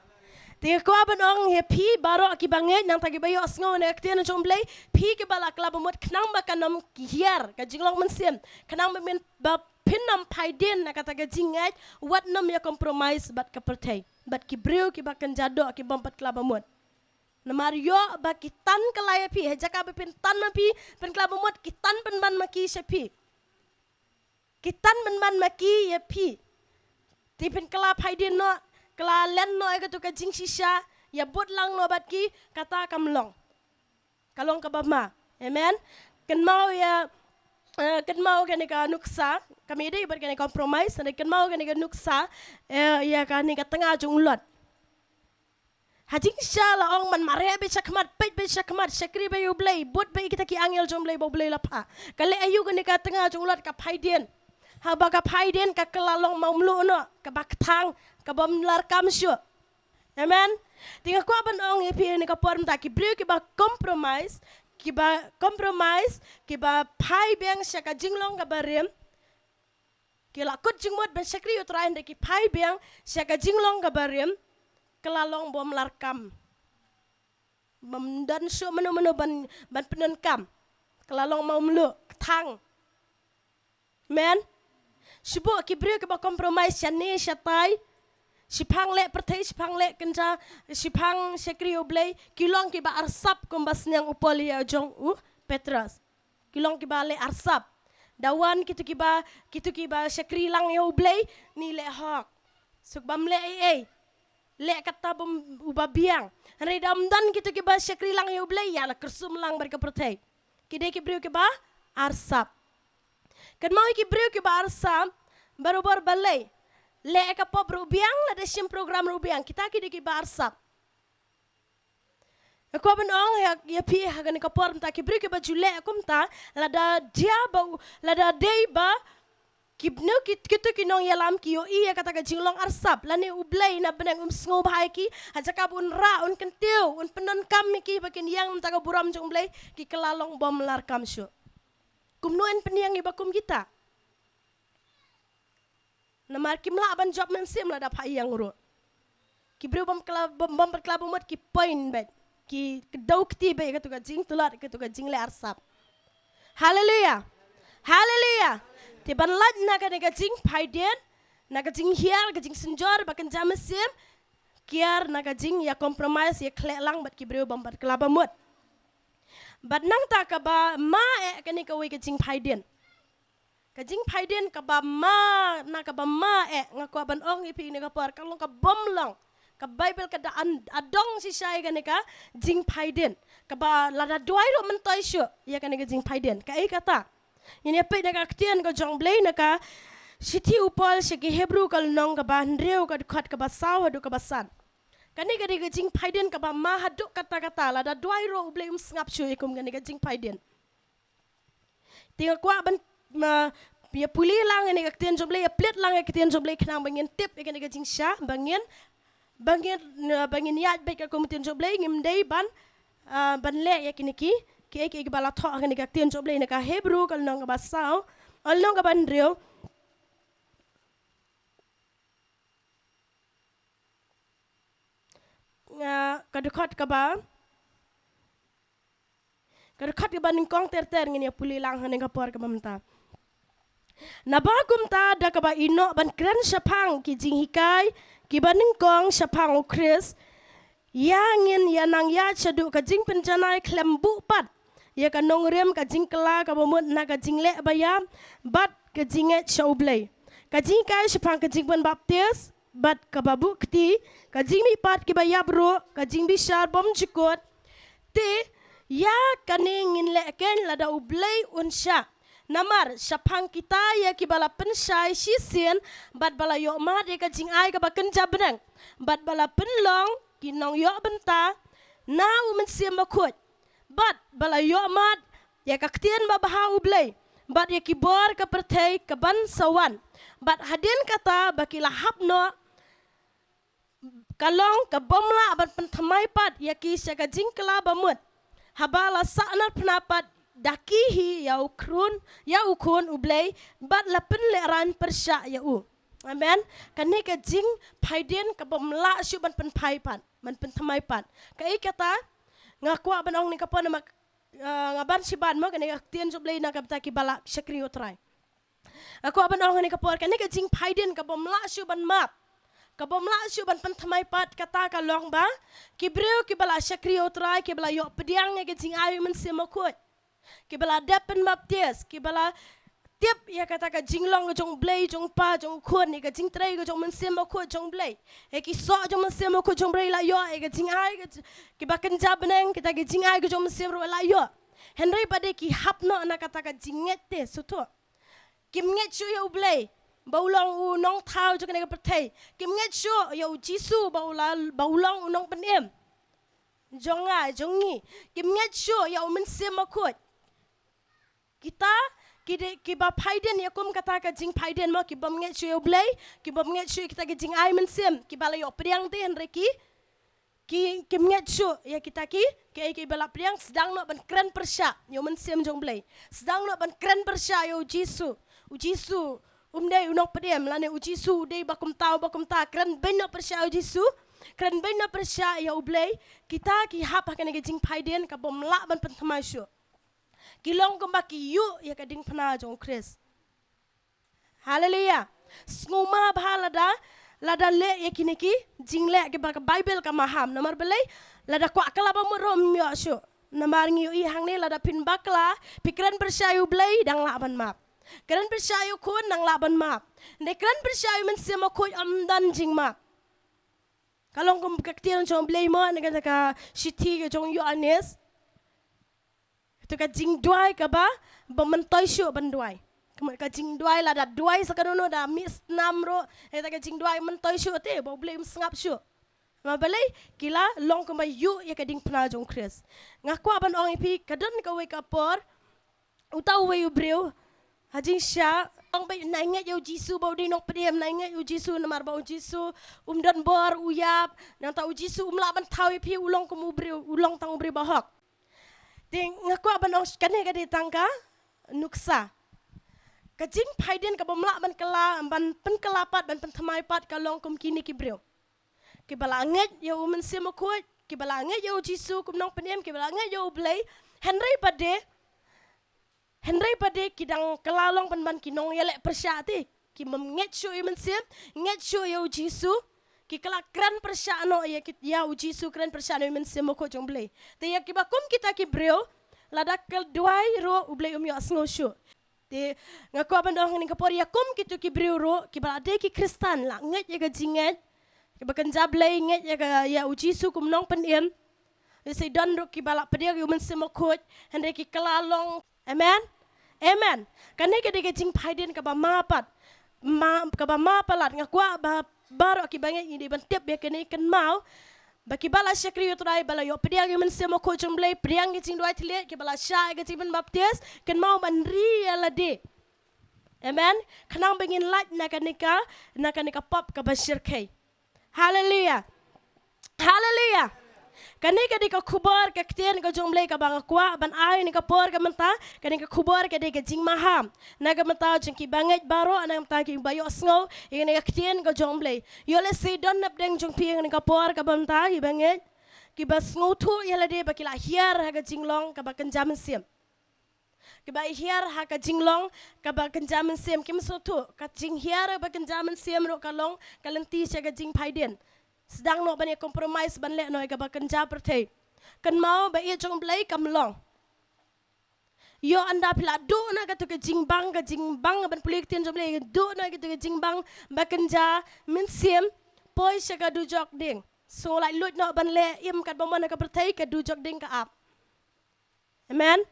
Te nga kwah ban ong ïa phi baroh kiba ngeit, nangta kiba ïohsngew ïa ka ktien jong U Blei, phi kiba la khlabamut, khnang ba kan ym hiar ka jinglong mynsiem, khnang ba men, ba phin ym phai dien na kata ka jingngeit, wat nym ïa compromise bad ka pyrthei, bad ki briew kiba kynja doh, ki bym pat khlabamut. Namar ïoh ba ki tan kylla ïa phi, ha jaka ba phin tan ma phi, phin kylla ba mut ki tan pynban ma ki sha phi. Ki tan pynban ma ki ïa phi. Te phin kylla phai dien noh, kylla len noh ïa katu ka jingshisha, ïa bud lang noh bad ki, kata kam long. Ka long kaba ma. Amen. Kynmaw ïa, eh, kynmaw kane ka nuksa, kam ïadei bad kane ka compromise, hynrei kynmaw kane ka nuksa, eh, ïa kane ka tnga jong u Lot. Ha jingshisha la ong man mareh beit shakhmat, peit beit shakhmat, shakri beit ïa u Blei, bud beit ïa kita ki angel jong u Blei ba u Blei la phah. Ka leh aïu kane ka tnga jong u Lot ka phai dien. Haba ka phai dien ka kylla long mawmluh noh, kaba kthang, kaba ym lah kam shuh. Amen. Te nga kwah ban ong ïa phi ha kane ka por mynta, ki briew kiba compromise, kiba compromise, kiba phai biang sha ka jinglong kaba rim. Ki la kut jingmut ban shakri ïa u Trai hynrei ki phai biang sha ka jinglong kaba rim, ka la long bym lah kam. Bym don shuh mano mano ban, ban pyndonkam. Ka la long mawmluh, kthang. Amen. Shu bun ki briew kiba compromise shane shatai. Shiphang leh pyrthei, shiphang leh kynja, shiphang shakri ïa u Blei, ki long kiba arsap kumba sniang u Paul ïa jong u Petros. Ki long kiba leh arsap. Da wan kitu kiba, kitu kiba shakri lang ïa u Blei, ni leh hok. Suk bym leh ei ei. Leh kata bym uba biang. Hynrei da ym don kitu kiba shakri lang ïa u Blei, ïa la kyrsum lang bad ka pyrthei. Ki dei ki briew kiba arsap. Kynmaw ïa ki briew kiba arsap, barabor balei. Leh ka pop ruh biang, lada shim program ruh biang. Kita ki dei kiba arsap. Nga kwah ban ong ïa, ïa phi ha kane ka por mynta ki briew kiba ju leh kumta, lada jia ba u, lada dei ba, ki bneng ki, kitu ki nongïalam ki ïohi ïa kata ka jinglong arsap, lane u Blei na bneng um sngewbha ïa ki, ha jaka ba un rah, un kyntiew, un pyndonkam ïa ki ba kin ïeng mynta ka burom jong u Blei, ki kylla long bym lah kam shuh. Kumno yn pynïeng ïa ba kum kita. Namar kim lah ban jop mynsiem lada phah ïeng ruh. Ki briew bym kylla, bym, bym pat kylla ba mut ki point beit. Ki kdew kti beit katu ka jingtlot, katu ka jingleh arsap. Haleluya. Haleluya. Te ban lait na kane ka jingphaidien, na ka jinghiar, ka jingsynjor, ba kynja mynsiem, kiar na ka jingïa compromise, ïa khleh lang bad ki briew bym pat kylla ba mut. Bad nangta kaba ma eh kane kawei ka jingphaidien. Ka jingphaidien kaba ma, na kaba ma eh, nga kwah ban ong ïa phi ha kane ka por, ka long ka bym long. Ka Baibl ka da an-, adong shisha ïa kane ka jingphaidien. Kaba lada duwai ruh myntoi shuh, ïa kane ka jingphaidien. Kaei kata. Ngin ïa peit na ka ktien ka jong u Blei na ka shithi u Paul sha ki Hebru ka lynnong kaba hynriew ka dkhot kaba saw haduh kaba san. Kane ka dei ka jingphaidien kaba ma haduh katta katta, lada duwai ruh u Blei um sngap shuh ïa kum kane ka jingphaidien. Te nga kwah ban, ma, ïa pule lang ïa kane ka ktien jong u Blei, ïa plie lang ïa ka ktien jong u Blei khnang ba ngin tip ïa kane ka jingshisha, ba ngin, ba ngin, na, ba ngin ïaid beit katkum ka ktien jong u Blei, ngim dei ban, ah, ban leh ïa kine ki, kiei kiei kiba la thoh ha kane ka ktien jong u Blei na ka Hebru ka lynnong kaba saw, lynnong kaba hynriew. Nga, ka dkhot kaba, ka dkhot kaba nyngkong ter ter ngin ïa pule lang ha kane ka por kaba mynta. Naba kumta da kaba ïehnoh ban kren shaphang ki jinghikai kiba nyngkong shaphang u Khrist, ïa ngin ïa nang ïaid shaduh ka jingpynjanai khlem buh pat ïa ka nongrim ka jingkylla kaba mut na ka jingleh ba ïap bad ka jingngeit sha u Blei. Ka jinghikai shaphang ka jingpynbaptis bad kaba buh kti, ka jingmihpat kiba ïap ruh, ka jingbishar bymjukut. Te ïa kane ngin leh keiñ lada u Blei un shah. Namar shaphang kita ïa kiba la pynshai shisien bad ba la ïoh mad ïa ka jingai kaba kynja bneng bad ba la pynlong ki nongïoh bynta na u Mynsiem Bakhuid. Bad ba la ïoh mad ïa ka ktien babha u Blei bad ïa ki bor ka pyrthei kaban sa wan. Bad hadien kata ba ki la hap noh, ka long ka bym lah ban pynthymmai pat ïa ki sha ka jingkylla ba mut. Haba la sahnarphna pat da ki hi ïa u khun, ïa u Khun u Blei, bad la pynlehraiñ pyrshah ïa u. Amen. Kane ka jingphaidien ka bym lah shuh ban pynphai pat, ban pynthymmai pat. Kaei kata, nga kwah ban ong ha kane ka por namar, ah, nga ban shi ban mo, kane ka ktien jong u Blei na ka bynta kiba la shakri ïa u Trai. Nga kwah ban ong ha kane ka por, kane ka jingphaidien ka bym lah shuh ban map. Ka bym lah shuh ban pynthymmai pat kata ka long ba ki briew kiba la shakri ïa U Trai, kiba la ïoh pdiang ïa ka jingai u Mynsiem Bakhuid, kiba la dep pynbaptis, kiba la tip ïa kata ka jinglong ka jong Blei, jong Pa, jong Khun, ïa ka jingtrei ka jong Mynsiem Bakhuid jong Blei, ïa ki soh jong Mynsiem Bakhuid jong Blei la ïoh, ïa ka jingai ka j-, kiba kynja bneng, kita ki jingai ka jong Mynsiem ruh la ïoh. Hynrei pat de ki hap noh na kata ka jingngeit te shuh. Kim ngeit shuh ïa U Blei ba u long u nongthaw jong kane ka pyrthei. Kim ngeit shuh ïa U Jisu ba u la, ba u long u nongpynim jong nga, jong ngi. Kim ngeit shuh ïa u Mynsiem Bakhuid. Kita ki dei kiba phaidien ïa kum kata ka jingphaidien mo, ki bym ngeit shuh ïa U Blei, ki bym ngeit shuh ïa kita ki jingai mynsiem kiba la ïoh pdiang te, hynrei ki, ki, kim ngeit shuh ïa kita ki, ki, kiba la pdiang. Sdang noh ban kren pyrshah ïa u Mynsiem jong Blei. Sdang noh ban kren pyrshah ïa U Jisu. U Jisu um dei u nongpynim, lane U Jisu u dei ba kumta, ba kumta. Kren beiñ noh pyrshah ïa U Jisu. Kren beiñ noh pyrshah ïa U Blei. Kita ki hap ha kane ka jingphaidien ka bym lah ban pynthymmai shuh. Ki long kumba ki ïuh ïa ka diengphna jong U Khrist. Haleluia. Sngewma bha lada, lada leh ïa kine ki jingleh kiba ka Baibl ka maham. Namar balei? Lada kwah kylla ba mut ruh ym ïoh shuh. Namar ngi ïohi hangne, lada phin bakla, phi kren pyrshah ïa U Blei, dang lah ban map. Kren pyrshah ïa U Khun, dang lah ban map. Hynrei kren pyrshah ïa u Mynsiem Bakhuid, ym don jingmap. Ka long kum ka ktien jong U Blei mo, na kata ka shithi ka jong u Ïoannis. Kata ka jingduwai kaba, bym myntoi shuh ban duwai. Ka mut ka jingduwai lada duwai sa kano kano, da mih snam ruh, kata ka jingduwai myntoi shuh te, ba U Blei um sngap shuh. Namar balei? Ki la long kumba ïuh ïa ka diengphna jong U Khrist. Nga kwah ban ong ïa phi, ka don kawei ka por, uta uwei u briew ha jingshisha, ong ba, nga ngeit ïa U Jisu ba u dei u nongpynim, nga ngeit ïa U Jisu namar ba U Jisu um don bor, u ïap, nangta U Jisu um lah ban thaw ïa phi, u long kum u briew, u long tang u briew bahok. Te nga kwah ban ong kane ka dei tang ka nuksa. Ka jingphaidien ka bym lah ban kylla, ban pynkylla pat, ban pynthymmai pat, ka long kum kine ki briew kiba la ngeit ïa u Mynsiem Bakhuid, kiba la ngeit ïa U Jisu kum u nongpynim, kiba la ngeit ïa U Blei, hynrei pat de, hynrei pat de ki dang kylla long pynban ki nongïaleh pyrshah te. Ki bym ngeit shuh ïa u Mynsiem, ngeit shuh ïa U Jisu, ki kylla kren pyrshah noh ïa ki, ïa U Jisu, kren pyrshah noh ïa u Mynsiem Bakhuid jong U Blei. Te ïa kiba kum kita ki briew, lada ka duwai ruh U Blei um ïohsngew shuh. Te nga kwah ban ong ha kane ka por ïa kum kito ki briew ruh, kiba la dei ki Khristan, la ngeit ïa ka jingngeit, kiba kynja Blei, ngeit ïa ka, ïa U Jisu kum u nongpynim. Lehse don ruh kiba la pdiang ïa u Mynsiem Bakhuid, hynrei ki kylla long. Amen. Amen. Kane ka dei ka jingphaidien kaba ma pat. Ma, kaba ma palat, nga kwah ba baroh kiba ngeit ngi dei ban tip ïa kane, kynmaw ba kiba la shakri ïa U Trai, ba la ïoh pdiang ïa u Mynsiem Bakhuid jong U Blei, pdiang ïa ka jingduwai thylliej, kiba la shah ïa ka jingpynbaptis, kynmaw ban ri ïa lade. Amen. Khnang ba ngin lait na kane ka, na kane ka pop kaba shyrkhei. Haleluia. Haleluia. Kane ka dei ka khubor ka ktien ka jong U Blei kaba nga kwah ban ai ha kane ka por ka mynta, kane ka khubor ka dei ka jingmaham na ka bynta jong kiba ngeit baroh, na ka bynta kiba ïohsngew ïa kane ka ktien ka jong U Blei. Ïoh lehse don napdeng jong phi ha kane ka por kaba mynta kiba ngeit, kiba sngewthuh ïa lade ba ki la hiar ha ka jinglong kaba kynja mynsiem. Kiba hiar ha ka jinglong kaba kynja mynsiem, kim sngewthuh, ka jinghiar kaba kynja mynsiem ruh ka long ka lynti sha ka jingphaidien. Sdang noh ban ïa compromise ban leh noh ïa kaba kynja pyrthei. Kynmaw ba ïeit jong U Blei kam long. Ïoh ynda phi la duh noh kato ka jingbang, ka jingbang ban pule ktien jong U Blei, duh noh kato ka jingbang ba kynja mynsiem, poi sha ka dujok ding. Sngewlait luid noh ban leh im katba mon ha ka pyrthei, ka dujok ding ka ap. Amen.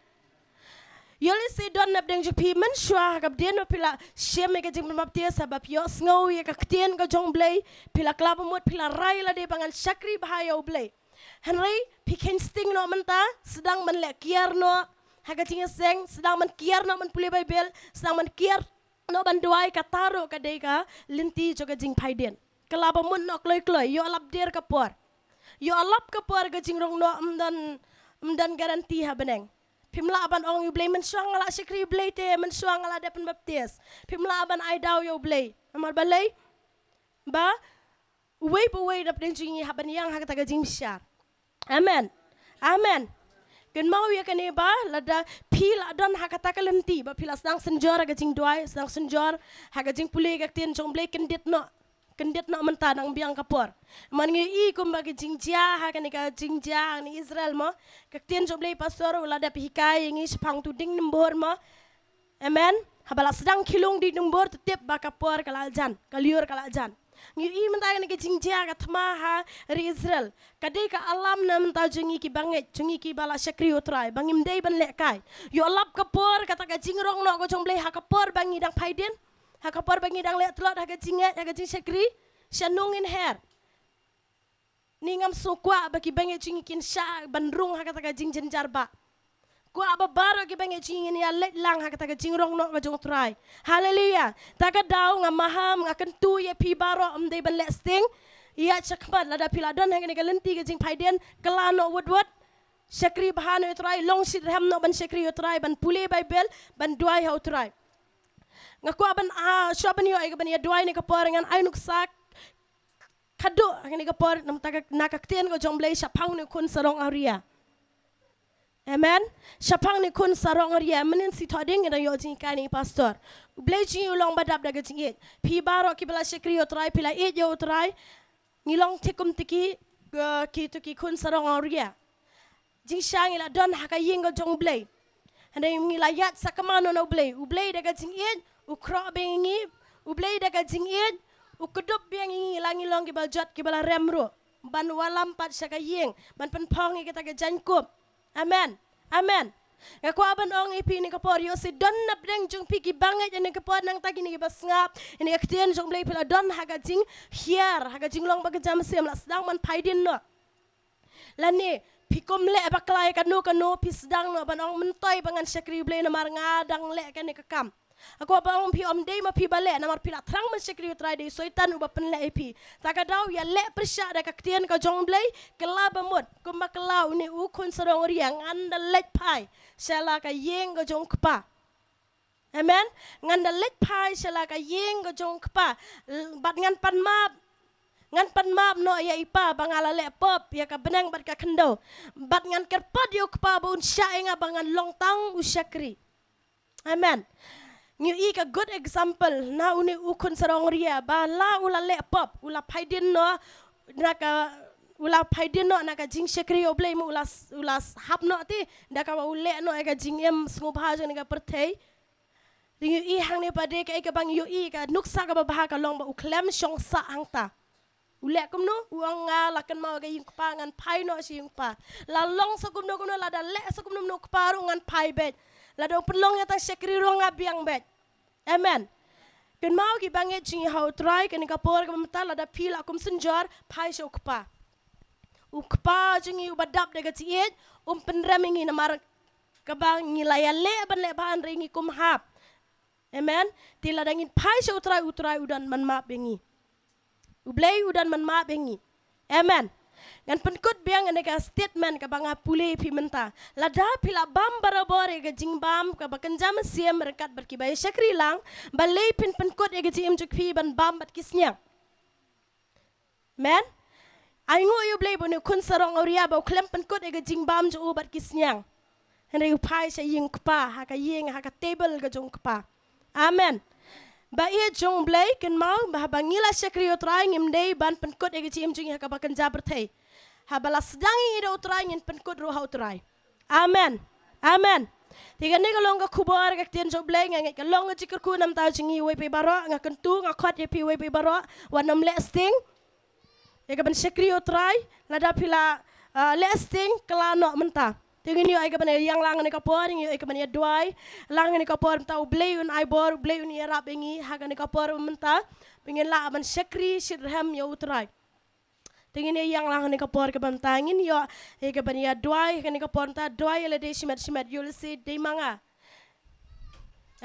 Ïoh lehse don napdeng jong phi mynshuwa ha kaba dien ba phi la shim ïa ka jingpynbaptis, haba phi ïohsngew ïa ka ktien ka jong U Blei, phi la kylla ba mut, phi la rai lade ba ngan shakri bha ïa U Blei. Hynrei phi kheiñ sting noh mynta, sdang ban leh kiar noh ha ka jingïaseng, sdang ban kiar noh ban pule Baibl, sdang ban kiar noh ban duwai, kata ruh ka dei ka lynti jong ka jingphaidien. Kylla ba mut noh kloi kloi, ïoh lap der ka por. Ïoh lap ka por ka jingrong noh ym don, ym don guarantee ha bneng. Phim lah ban ong ïa U Blei, mynshuwa nga la shakri ïa U Blei te, mynshuwa nga la dep pynbaptis. Phim lah ban ai daw ïa U Blei. Namar balei? Ba uwei pa uwei napdeng jong ngi hap ban ïeng ha kata ka jingbishar. Amen. Amen. Kynmaw ïa kane ba lada phi la don ha kata ka lynti ba phi la sdang synjor ha ka jingduwai, sdang synjor ha ka jingpule ka ktien jong U Blei, kyndit noh. kyndit noh mynta, nang biang ka por. Man ngi ïohi kumba ka jingjia ha kane ka jingjia ha kane Israel mo, ka ktien jong U Blei pastor u la dep hikai ïa ngi shaphang utu u dieng numbur mo. Amen. Haba la sdang khylloh dieng numbur, te tip ba ka por ka la jan, ka lyiur ka la jan. Ngi ïohi mynta kane ka jingjia ka thma ha ri Israel. Ka dei ka alam na mynta jong ngi ki bangeit, jong ngi kiba la shakri U Trai, ba ngim dei ban lehkai. Ïoh lap ka por, kata ka jingrong noh ka jong U Blei ha ka por ba ngi dang phai dien, ha ka por ba ngi dang leh tlot ha ka jingngeit, ha ka jingshakri, shano ngin her? Ni ngam sngew kwah ba ki bangeit jong ngi kin shah ban rung ha kata ka jingjynjar ba. Kwah ba baroh ki bangeit jong ngi ngin ïa leit lang ha kata ka jingrong noh ka jong U Trai. Haleluia. Ta ka daw nga maham, nga kyntu ïa phi baroh, ym dei ban leh sting. Ïa, shakhmat, lada phi la don ha kane ka lynti ka jingphai dien, kylla noh wut wut. Shakri bha na U Trai, long shitrhem noh ban shakri U Trai, ban pule Baibl, ban duwai ha U Trai. Nga kwah ban, ah, shuwa ban ïoh ïa kaban ïa duwai ne ka por, ngan ai nuksa khadduh ha kane ka por, namar ka, na ka ktien ka jong U Blei shaphang une u khun sarong awria. Amen. Shaphang une u khun sarong awria, mynnin shi thohdieng ngi dang ïoh jinghikai na i pastor. U Blei jong ngi u long ba dap da ka jingïeit. Phi baroh kiba la shakri U Trai, phi la ïeit ïa U Trai. Ngi long thik kum tiki, eh, kito ki khun sarong awria. Jingshisha ngi la don ha ka ïing ka jong U Blei. Hynrei ngi la ïaid sakma noh na U Blei. U Blei da ka jingïeit u khroh biang ïa ngi. U Blei da ka jingïeit u kdup biang ïa ngi, la ngi long kiba jot, kiba la rem ruh, ban wallam pat sha ka ïing, ban pynphong ïa kata ka jaiñkup. Amen. Amen. Nga kwah ban ong ïa phi ne ka por, ïoh shi don na pdeng jong phi ki bangeit ne ka por, nangta kine kiba sngap ïa ka ktien jong U Blei, phi la don ha ka jinghiar, ha ka jinglong ba ka jam sem, la sdang ban phai dien noh. Lane phi kum leh bakla ïa kano kano, phi sdang noh ban ong, myntoi ba ngan shakri U Blei namar nga dang leh kane ka kam. Nga kwah ban ong phi, ym dei ma phi ba leh, namar phi la thrang ban shakri U Trai, dei Soitan uba pynleh ïa phi. Ta ka daw ïa leh pyrshah da ka ktien ka jong U Blei, kylla ba mut, kumba kylla une u khun sarong awria, ngan da leit phai sha la ka ïing ka jong U Kpa. Amen. Ngan da leit phai sha la ka ïing ka jong U Kpa. L-, bad ngan pan map. Ngan pan map noh ïa i Pa ba nga la leh pop ïa ka bneng bad ka khyndew. Bad ngan kyrpad ïa U Kpa ba un shah ïa nga ba ngan long tang u shakri. Amen. Ngi ïohi ka good example na une u khun sarong awria ba la u la leh pop, u la phai dien noh na ka, u la phai dien noh na ka jingshakri U Blei mo, u la s-, u la s-, hap noh te da kaba u leh noh ïa ka jingim sngewbha jong kane ka pyrthei. Te ngi ïohi hangne pat de kaei kaba ngi ïohi, ka nuksa kaba bha ka long ba u khlem shong sah hangta. U leh kumno? U ong, nga la kynmaw ïa ka ïing U Kpa, ngan phai noh sha ïing U Kpa. La long sa kumno kumno, lada leh sa kumno kumno U Kpa ruh ngan phai beit. Lada u pynlong ïa tang shakri ruh nga biang beit. Amen. Kynmaw ki bangeit jong ngi ha U Trai, kane ka por kaba mynta lada phi la kum synjor, phai sha U Kpa. U Kpa jong ngi uba dap da ka jingïeit um pynrem ïa ngi namar kaba ngi la ïaleh ban leh bha hynrei ngi kum hap. Amen. Te lada ngin phai sha U Trai, U Trai u don ban map ïa ngi. U Blei u don ban map ïa ngi. Amen. Ngan pynkut biang ïa kane ka statement kaba nga pule ïa phi mynta. Lada phi la bam barabor ïa ka jingbam kaba kynja mynsiem ryngkat bad kiba ïa shakri lang, balei phin pynkut ïa ka jingim jong phi ban bam bad ki sniang? Amen. Ainguh ïa U Blei ba une u khun sarong awria ba u khlem pynkut ïa ka jingbam jong u bad ki sniang. Hynrei u phai sha ïing U Kpa, ha ka ïing, ha ka table ka jong U Kpa. Amen. Ba ïeit jong U Blei, kynmaw ba haba ngi la shakri U Trai ngim dei ban pynkut ïa ka jingim jong ngi ha kaba kynja pyrthei. Haba la sdang ïa ngi da U Trai ngin pynkut ruh ha U Trai. Amen. Amen. Te kane ka long ka khubor ka ktien jong U Blei, nga ngeit ka long ka jingkyrkhu na bynta jong ngi iwei pa iwei baroh, nga kyntu, nga khot ïa phi iwei pa iwei baroh, wat nym leh sting ïa kaban shakri U Trai. Lada phi la, ah, leh sting, kylla noh mynta. Te ngin ïoh ïa kaban ïa ïeng lang kane ka por, ngin ïoh ïa kaban ïa duwai lang kane ka por mynta. U Blei un ai bor, U Blei un ïarap ïa ngi ha kane ka por mynta ba ngin lah ban shakri shitrhem ïa U Trai. Te ngin ïa ïeng lang kane ka por kaba mynta, ngin ïoh ïa kaban ïa duwai kane ka por mynta. Duwai ïa lade shimet shimet, ïoh lehse dei ma nga.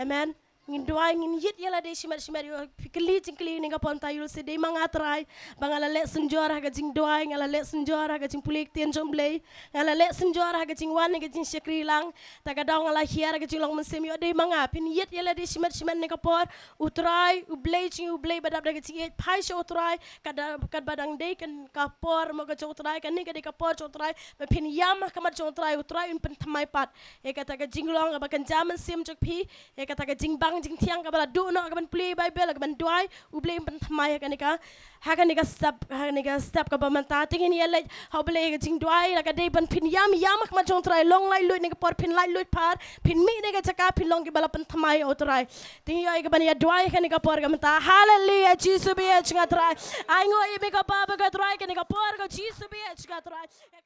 Amen. Ngin duwai, ngin ïit ïa lade shimet shimet. Ïoh phi kylli jingkylli kane ka por mynta, ïoh lehse dei ma nga Trai ba nga la leh synjor ha ka jingduwai, nga la leh synjor ha ka jingpule ktien jong U Blei, nga la leh synjor ha ka jingwan ïa ka jingshakri lang. Ta ka daw nga la hiar ha ka jinglong mynsiem, ïoh dei ma nga. Phin ïit ïa lade shimet shimet kane ka por. U Trai, U Blei jong ngi, U Blei ba dap da ka jingïeit, phai sha U Trai. Katba, katba dang dei kane ka por mo ka jong U Trai, kane ka dei ka por jong U Trai ba phin ïam ha khmat jong U Trai, U Trai un pynthymmai pat ïa kata ka jinglong kaba kynja mynsiem jong phi, ïa kata ka jingbam jingthiang kaba la duh noh, kaban pule Baibl, kaban duwai, U Blei un pynthymmai ha kane ka, ha kane ka step, ha kane ka step kaba mynta. Te ngin ïa leit ha U Blei ka jingduwai, la ka dei ban pynïam ïam ha khmat jong U Trai, long laitluid, ha kane ka por phin laitluid pat, phin mih na ka jaka, phin long kiba la pynthymmai U Trai. Te ngi ïohi kaban ïa duwai ha kane ka por ka mynta. Haleluya, Jisu ba ïeit jong nga Trai. Ai nguh ïa me ko Baba ko Trai, ha kane ka por ko Jisu ba ïeit jong nga Trai.